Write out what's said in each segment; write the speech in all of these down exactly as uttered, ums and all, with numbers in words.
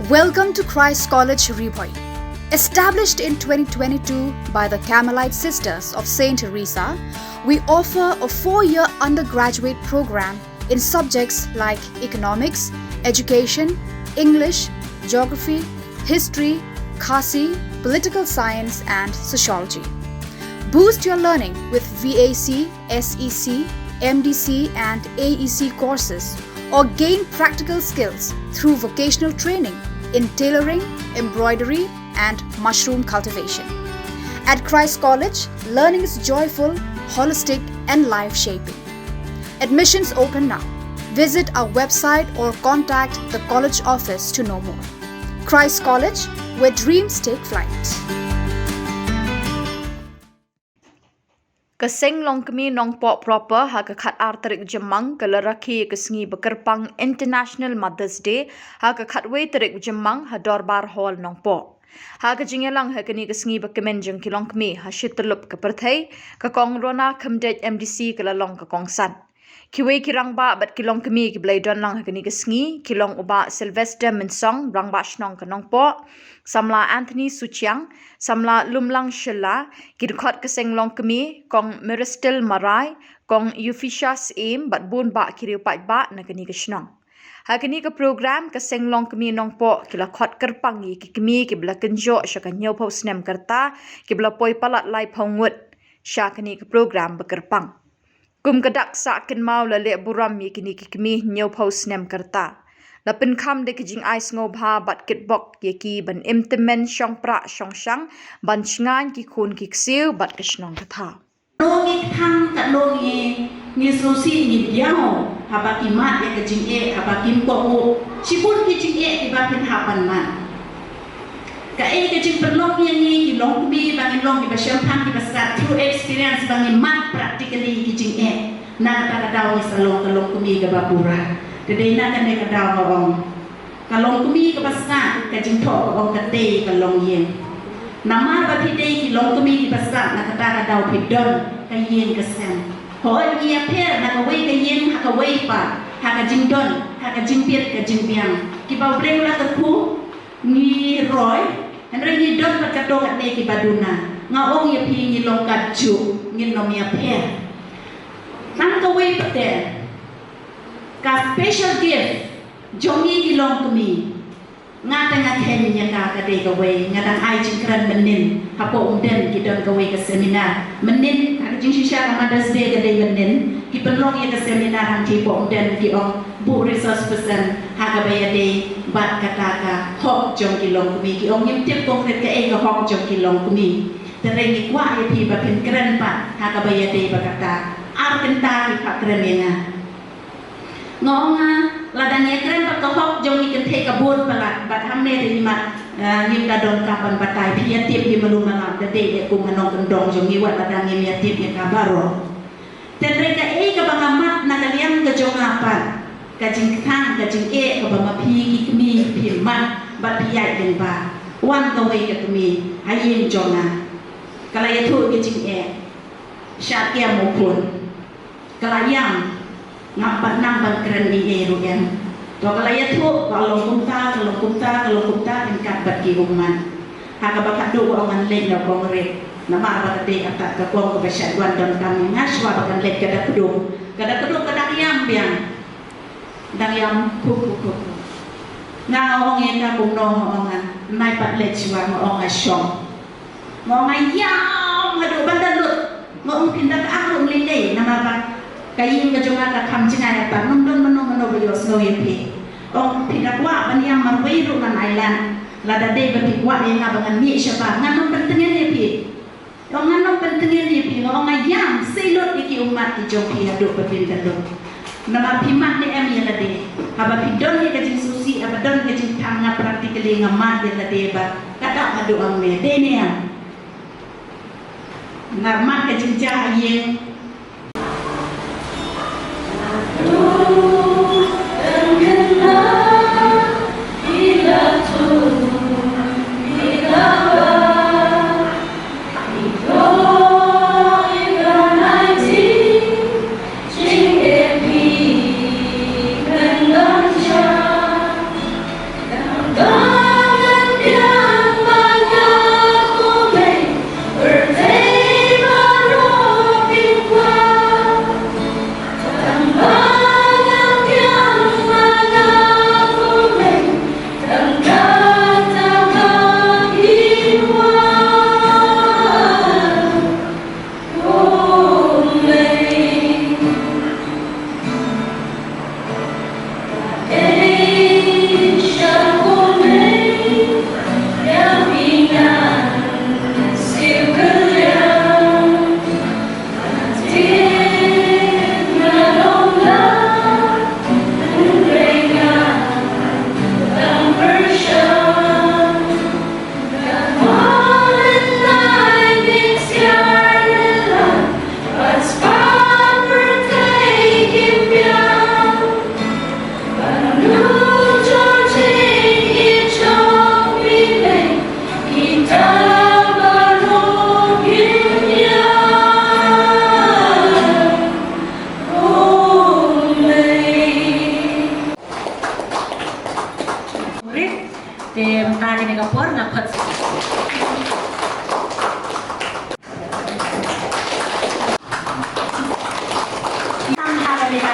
Welcome to Christ College Ri Bhoi. Established in twenty twenty-two by the Carmelite Sisters of Saint Teresa, we offer a four-year undergraduate program in subjects like economics, education, English, geography, history, Khasi, political science, and sociology. Boost your learning with V A C, S E C, M D C, and A E C courses, or gain practical skills through vocational training in tailoring, embroidery, and mushroom cultivation. At Christ College, learning is joyful, holistic, and life shaping. Admissions open now. Visit our website or contact the college office to know more. Christ College, where dreams take flight. Ka Seng Longkmie Nongpoh proper ha ka khat ar tarik Jymmang ka la rakhe ka sngi ba kyrpang International Mother's Day ha ka khatwei tarik Jymmang ha Dorbar Hall Nongpoh. Ha ka jingïalang ha kane ka sngi ba kmen jong ki longkmie ha shi tyllup ka pyrthei, ka Kong Rona Khymdeit M D C ka la long ka kongsan. Kiwei ki rangbah bad ki longkmie kiba la ïadon lang ha kane ka sngi ki long u Bah Sylvester Mynsong, Rangbah Shnong ka Nongpoh, Samla Anthony Suchiang, Samla Lumlang Shylla, ki dkhot ka Seng Longkmie, Kong Meristel Marai, Kong Euphisia Syiem bad bun bah ki riew paidbah na kane ka shnong. Ha kane ka program ka Seng Longkmie Nongpoh ki la khot kyrpang ïa ki kmie kiba la kynjoh sha ka hynñiewphew snem ka rta, kiba la poi palat laiphew ngut sha kane ka program ba kyrpang. Kum ka dak sah kynmaw la leh burom ïa kine ki kmie hynñiewphew snem ka rta. La pynkham da ki jingai sngewbha bad kitbok ïa ki ban im tymmen shong prah shong shang ban shngaiñ ki khun ki ksiew bad ka shnong ka thaw. Katno ngi kthang, katno ngi, ngi sngewsih, ngi biang haba ki mad ïa ka jingeh, haba kim kohnguh. Shibun ki jingeh kiba phin hap ban mad. Kaei ka jingpynlong ïa ngi ki longkmie ba ngin long kiba shemphang kiba stad through experience ba ngin mad practically ki jingeh. Na kata ka daw ngi sa long ka longkmie kaba pura. Te dei na kane ka daw nga ong, ka longkmie kaba stad ka jingthoh ka ong ka tei ka longïing. Namar ba phi dei ki longkmie kiba stad na kata ka daw phi don ka ïing ka sem. Hooid ngi ïapher na kawei ka ïing ha kawei pat, ha ka jingdon, ha ka jingbit ka jingbiang. Kiba U Blei u la kyrkhu, ngi roi, hynrei ngi don bad katto katne kiba duna. Nga ong ïa phi ngi long katjuh, ngin nym ïapher. Tang kawei pat te, ka special gift jong ngi ki longkmie. Nga te nga kheiñ ïa ka, ka dei kawei, nga dang ai jingkren mynnin, hapoh Umden ki don kawei ka seminar. Mynnin, ha ka jingshisha ka Mother's Day ka dei mynnin, ki pynlong ïa ka seminar hangtei hapoh Umden ki ong buh resource person, ha kaba ïadei bad kata ka hok jong ki longkmie, ki ong ngim tip konkret kaei ka hok jong ki longkmie. Te hynrei ngi kwah ïa phi ba phin kren pat, ha kaba ïadei bad kata, ar kynta phi phah kren ïa nga. Nga ong nga, lada ngi ïakren bad ka hok jong ngi kynthei ka bun palat, bad hangne te imat, eh, ngim da donkam ban batai, phi ïa tip hi malu malam, da dei ïa kum ha nongkyndong jong ngi wat lada ngim ïa tip ïa ka baroh. Te hynrei kaei kaba nga mad na ka liang ka jong nga pat, ka jingkthang, ka jingeh, kaba ma phi ki kmie phi mad, bad phi ïaid lyngba. Wan kawei ka kmie ha ïing jong nga. Ka la ïathuh ka jingeh. Shah kem u khun. Ka la ïam, ngam pat nang ban kren ei ei ruh em. To ka la ïathuh, ka long kumta, ka long kumta, ka long kumta, ryngkat bad ki ummat. Ha kaba khadduh ka ong ngan leit na kong rit. Namar ba ka dei kata ka kong kaba shait wan donkam ïa nga shuwa ba kan leit ka da kdup. Ka da kdup ka dang ïam biang. Dang ïam khup khup khup. Nga ong ïa ka kumno nga ong nga. Nai pat leit shuwa nga ong nga shong. Nga ong nga ïam haduh ban da lut. Nga ong phin da ka ar ruh lei lei namar ba ka ïing ka jong nga ka kham jngai ïa pat, ngam don mano mano ba ïohsngew ïa phi. Ong phin da kwah ban ïam marwei ruh ngan ai lad. Lada dei ba phi kwah ïa nga ba ngan mih shabar ngan ym pyntngen ïa phi. Ong ngan ym pyntngen ïa phi, nga ong nga ïam sei lut ïa ki ummat ki jong phi haduh ba phin da lut. Namar phi mad ne em ïa lade. Haba phi don ïa ka jingsngewsih, haba don ka jingkthang nga practically nga mad ïa lade ba ka dap haduh hangne. Dei ne em? Nga mad ka jingjia ha ïing.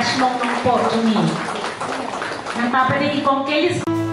Shmong Nongpoh jong ngi. Nangta pat de i Kong Kelly.